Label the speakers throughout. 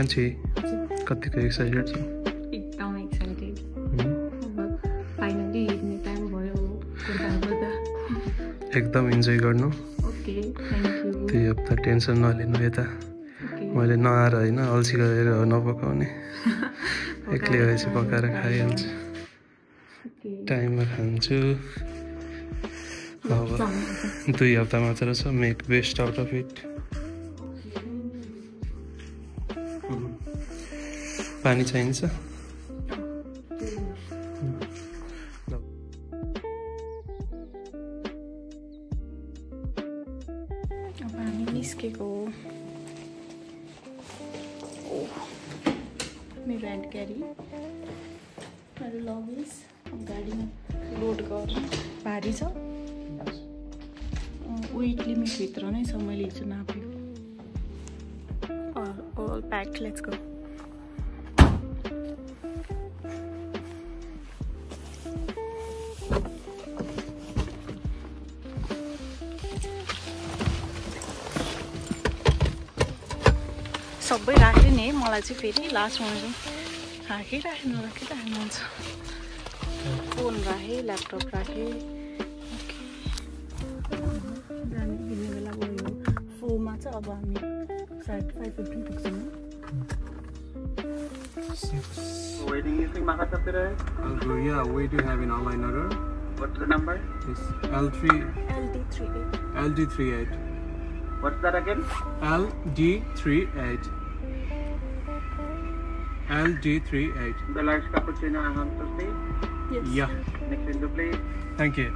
Speaker 1: कान्छी कतिको एक्साइटेड छ?
Speaker 2: एकदम एक्साइटेड। फाइनली हिँड्ने टाइम भयो कोलकाता।
Speaker 1: एकदम इन्जोय गर्नु।
Speaker 2: Okay thank you.
Speaker 1: त्यही हप्ता टेन्सन नलिनु यता। मैले नआएर होइन अल्छी गरेर नपकाउने एक्लै भएपछि पकाएर खाइहाल्छु। टाइममा खान्छु। अब 2 हप्ता मात्र छ। Make best out of it. पानी चाहिन्छ?
Speaker 2: अब हामी निस्केको हो। मेरो ह्यान्ड क्यारी मेरो लगेज गाडीमा लोड गर्नु भारी छ। वेट लिमिटभित्र नै छ। मैले हिजो नापेको। All packed. Let's go. सबै राख्यो नि मलाई चाहिँ फेरि लास्टमा चाहिँ राखिराख्नु हुन्छ। फोन राखेँ, ल्यापटप राखेँ। जाने हिँड्ने बेला गयो। 4 मा चाहिँ अब हामी 5:15 पुग्छौँ।
Speaker 3: Waiting using Makasapura?
Speaker 1: Yeah, we do have an online order.
Speaker 3: What's the number?
Speaker 1: It's LD38. LD38.
Speaker 3: What's that again?
Speaker 1: LD38. LD38.
Speaker 3: The large cappuccino I want to see.
Speaker 2: Yes.
Speaker 1: Yeah.
Speaker 3: Next window, please.
Speaker 1: Thank you.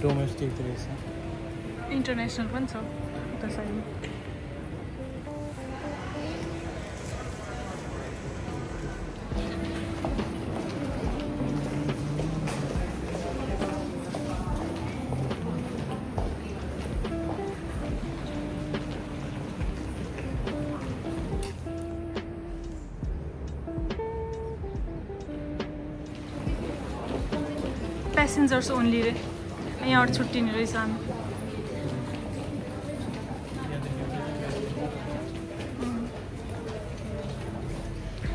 Speaker 1: Domestic रहेछ।
Speaker 2: International पनि छ उता side. प्यासेन्जर्स only रे। यहाँबाट छुट्टिने रहेछ हामी।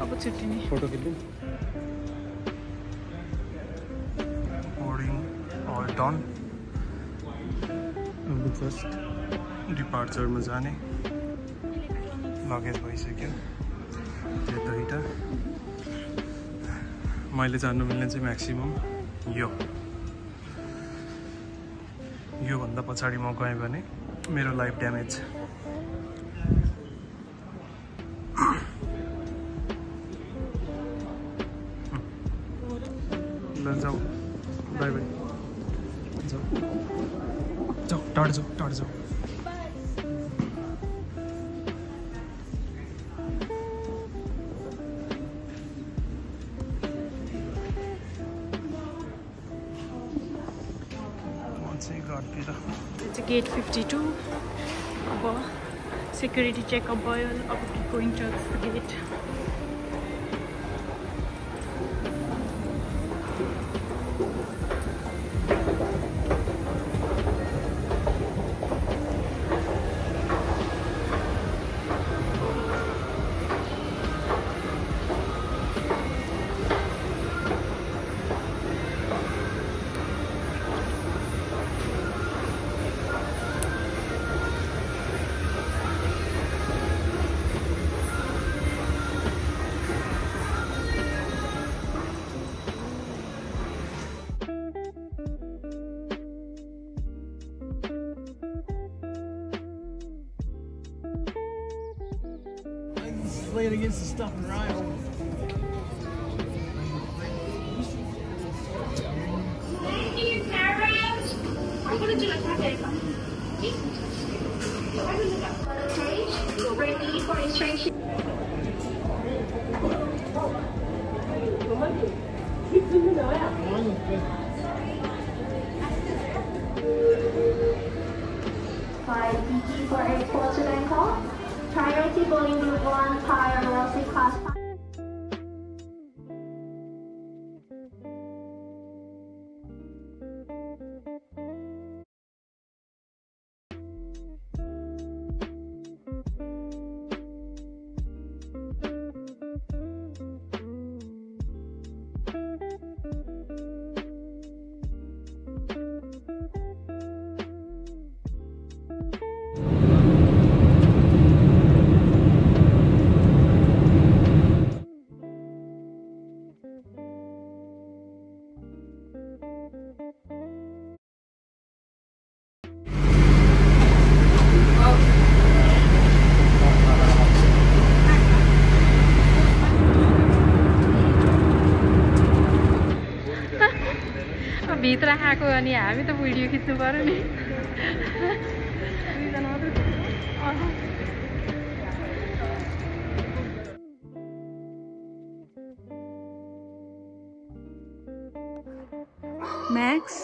Speaker 2: अब छुट्टिने।
Speaker 1: फोटो खिच्नु। Boarding all done. अब जस्ट डिपार्चरमा जाने। लगेज भइसक्यो। त्यो दुईटा। मैले जान्नु मिल्ने चाहिँ म्याक्सिमम यो भन्दा पछाडि म गएँ भने मेरो लाइफ ड्यामेज। ल जाऊ बाई बाई जाऊ जाऊ टाढो जाऊ टाढो जाऊ।
Speaker 2: गेट 52 अब सेक्युरिटी चेकअप भयो। अब going to the gate.
Speaker 4: playing against the stuff in Ryle.
Speaker 5: Thank you, parents. I'm going to do a project. You're ready for instruction. Five BG for airport to Bangkok. Priority Boeing Group 1, Thai Royal Class 5.
Speaker 2: भित्र आएको अनि हामी त video खिच्नु पर्यो नि Max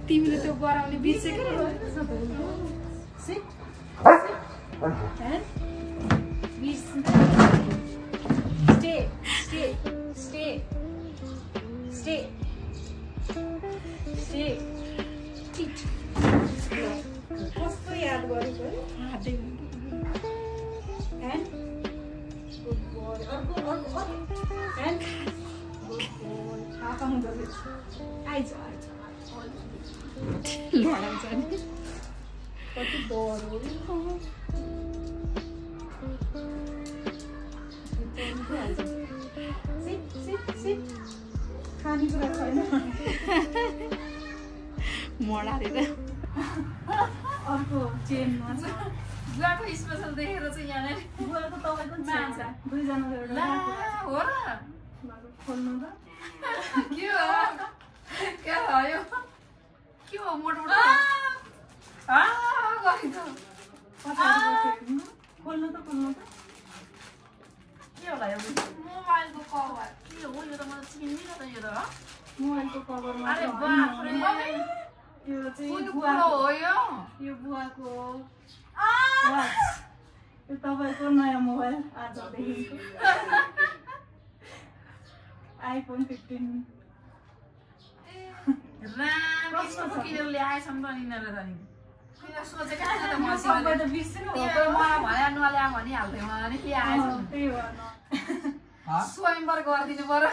Speaker 2: तिमीले त्यो गराउने बिर्सेको कस्तो याद गरेको कति डर खानेकुरा छैन मडारेर अर्को चेनमा छ बुवाको स्पेसल देखेर चाहिँ यहाँ बुवाको तपाईँको मान्छ दुईजना एउटा हो र खोल्नु त के हो के भयो के हो मोटो मोटो खोल्नु त के होला यो मोबाइलको कभर के हो यो त मलाई चिन्दिनँ त यो त मोबाइलको कभरमा अरे बाफ रे यो चाहिँ बुवाको हो यो बुवाको वाच यो तपाईको नयाँ मोबाइल आजदेखिको आइफोन 15 राम कस्तो किनेर ल्याएछन् त यिनीहरुले त नि किन सोचेका थिए त मसिनले त बिर्सिनु हो त मलाई भने नल्या भनि हाल्थे मलाई नि ल्याएछन् त्यही हो न स्वयंवर गर्दिनु पर्यो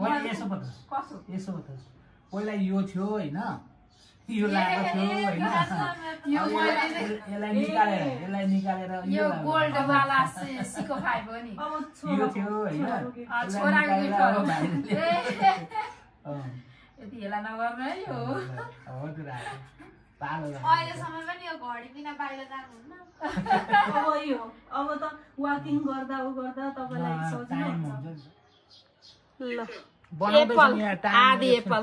Speaker 4: पहिला यसो बता कसो यसो बता पहिला यो थियो हैन यो लागेको थियो हैन यो यसलाई निकालेर
Speaker 2: यो गोल्ड वाला सिको फाइभ हो नि
Speaker 4: अब यो थियो हैन
Speaker 2: छोराको गिफ्ट हो यति हेला नगर्नु है यो
Speaker 4: हो त राख पालो
Speaker 5: अहिलेसम्म पनि यो घडी बिना बाहिर जानु हुन्न
Speaker 2: अब यो अब त वाकिङ गर्दा तपाईलाई सजिलो हुन्छ ल
Speaker 4: बनाउँदैछन् यहाँ टाइम
Speaker 2: आदि एप्पल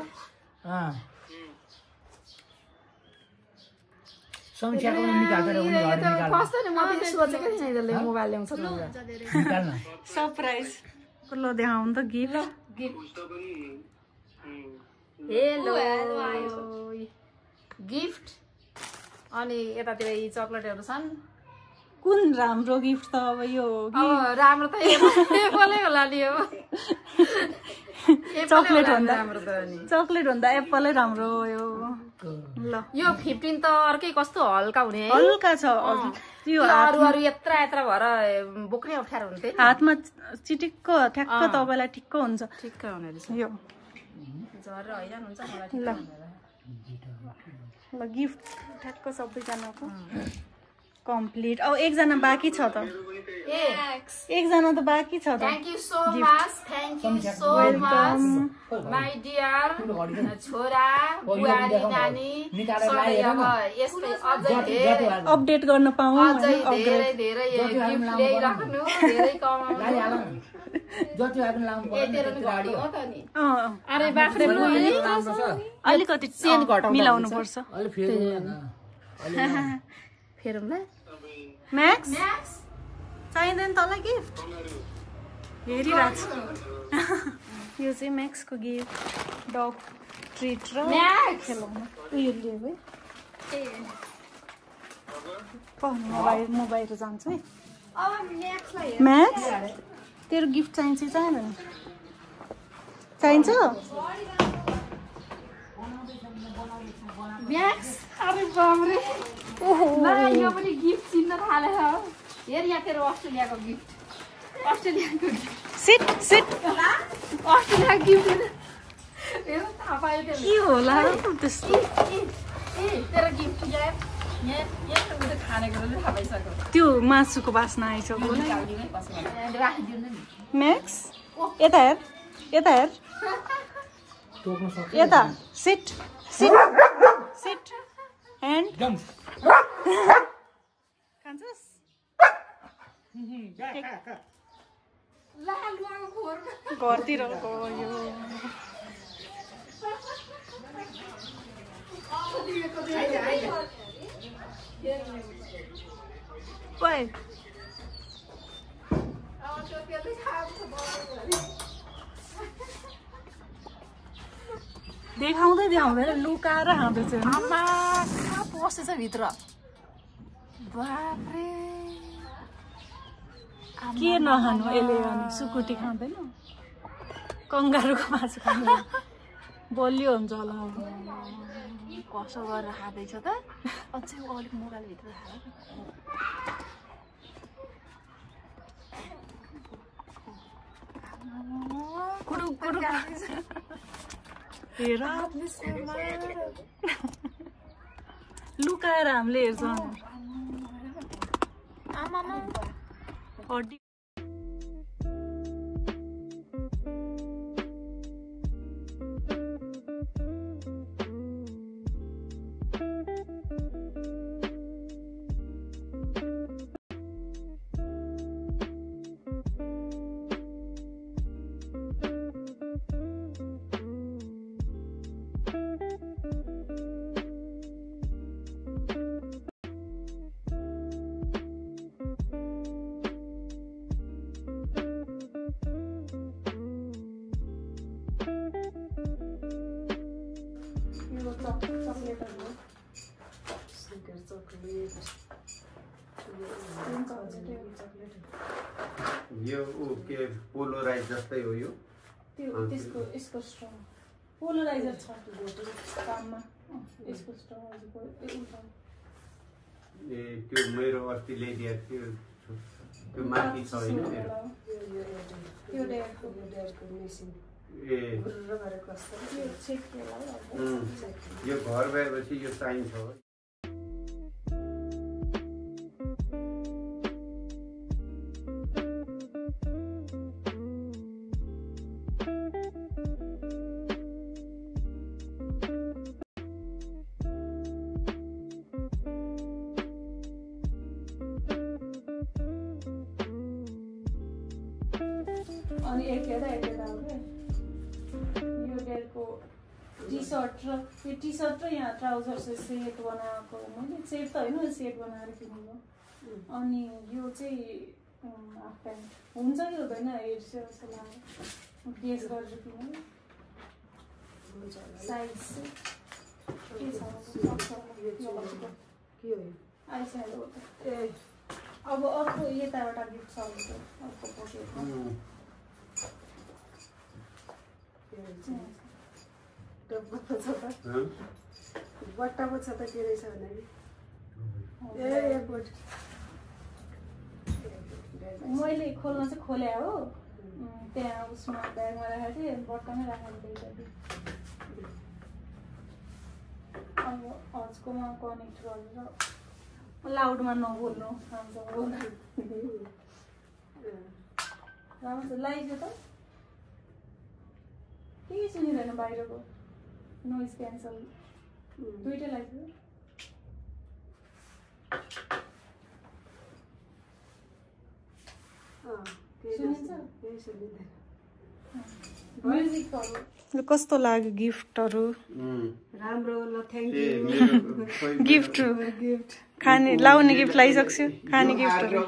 Speaker 4: संख्याको निकाल्दै उनी घर निकाल्नु
Speaker 2: कस्तो नि म पनि सोचेकै थिएँ यसले मोबाइल ल्याउँछ
Speaker 4: निकाल्न
Speaker 2: सरप्राइज ल देखाउनु त गिफ्ट हेलो गिफ्ट अनि यतातिर यी चकलेटहरु छन्
Speaker 6: कुन राम्रो गिफ्ट त अब यो
Speaker 2: राम्रो त एप्पलै होला नि हो
Speaker 6: चकलेट भन्दा एप्पलै राम्रो हो यो ल
Speaker 2: यो 15 त अर्कै कस्तो हल्का हुने
Speaker 6: हल्का छ त्यो
Speaker 2: अरु यत्रा भएर बोक्ने अप्ठ्यारो हुन्थे
Speaker 6: हातमा चिटिक्क ठ्याक्क तपाईलाई ठिक्क हुन्छ
Speaker 2: ठिक्क हुने रहेछ
Speaker 6: यो
Speaker 2: झरेर हैरान हुन्छ मलाई
Speaker 6: ल गिफ्ट ठ्याक्क सबैजनाको कम्प्लिट अब एकजना बाँकी छ त एकजना त बाँकी छ त
Speaker 2: thank you so much my dear छोरा बुहारी नानी अब यस्तै
Speaker 6: अपडेट गर्न पाऊँ
Speaker 2: धेरै गिफ्ट ल्याइराख्नु धेरै कमाउनु
Speaker 6: अलिकति मिलाउनु पर्छ म्याक्स चाहिँदैन तँलाई गिफ्ट हेरिरहेको छु यो चाहिँ म्याक्सको गिफ्ट डग ट्रिट र खेलाउनु उयो लियो है म बाहिर जान्छु है म्याक्स तेरो गिफ्ट चाहिन्छ चाहिँदैन चाहिन्छ
Speaker 2: म्याक्स अरे बाबरे ओहो यो पनि गिफ्ट चिन्न थाले हो हेर यहाँ तेरो अस्ट्रेलियाको गिफ्ट
Speaker 6: सिट
Speaker 2: अस्ट्रेलिया गिफ्ट हेर थाहा पायो
Speaker 6: के होला त्यस्तो
Speaker 2: तेरो गिफ्ट यहाँ खानेको थाहा पाइसक्यो
Speaker 6: त्यो मासुको बास्ना आइसक्यो म्याक्स यता हेर यता सिट ह्यान्ड खान्छस् घरतिर गयो देखाउँदैन लुकाएर खाँदैछ
Speaker 2: कहाँ पसेछ भित्र बाफ्रे
Speaker 6: के नखानु यसले अनि सुकुटी खाँदैन कङ्गारुको मासु खाँदैन बलियो हुन्छ होला
Speaker 2: कसो गरेर खाँदैछ त अझै अलिक मोबाइल भित्र
Speaker 6: हेर लुकाएर हामीले हेर्छौँ
Speaker 3: यो के पोलोराइज जस्तै हो यो
Speaker 6: त्यसको यसको स्ट्रङ पोलराइजर छ काममा यसको स्ट्रङ
Speaker 3: ए त्यो मेरो अस्ति ल्याइदिएको थियो त्यो माथि छ हैन
Speaker 6: त्यो डेयरको मेसिन
Speaker 3: ए यो घर गएपछि यो चाहिन्छ हो
Speaker 6: अनि एक हेर्दा हो के यो डेयरको टी-सर्ट र यो टी-सर्ट र यहाँ ट्राउजर चाहिँ सेट बनाएको मैले सेट त हैन सेट बनाएर किनेको अनि यो चाहिँ हाफ प्यान्ट हुन्छ कि हुँदैन हेर्छु जस्तो लाग्यो गेस गरेर किने साइज के छ के हो आइस्याडो ए अब अर्को यताबाट गिफ्ट छ अर्को पोकेटमा
Speaker 2: बट्टा पो छ त के रहेछ भने
Speaker 6: मैले खोल्न चाहिँ खोले हो त्यहाँ उसमा ब्यागमा राखेको थिएँ बट्टामै राखेको थिएँ अब हजकोमा कनेक्ट गरेर लाउडमा नबोल्नु हामीसँग बोल्नु राम्रो छ लाइट त केही सुनिँदैन बाहिरको नोइज क्यान्सल दुइटै लाइट म्युजिकहरू कस्तो लाग्यो गिफ्टहरू
Speaker 2: राम्रो ल थ्याङ्क यू
Speaker 6: गिफ्ट खाने लाउने गिफ्ट लगाइसक्छु खाने गिफ्टहरू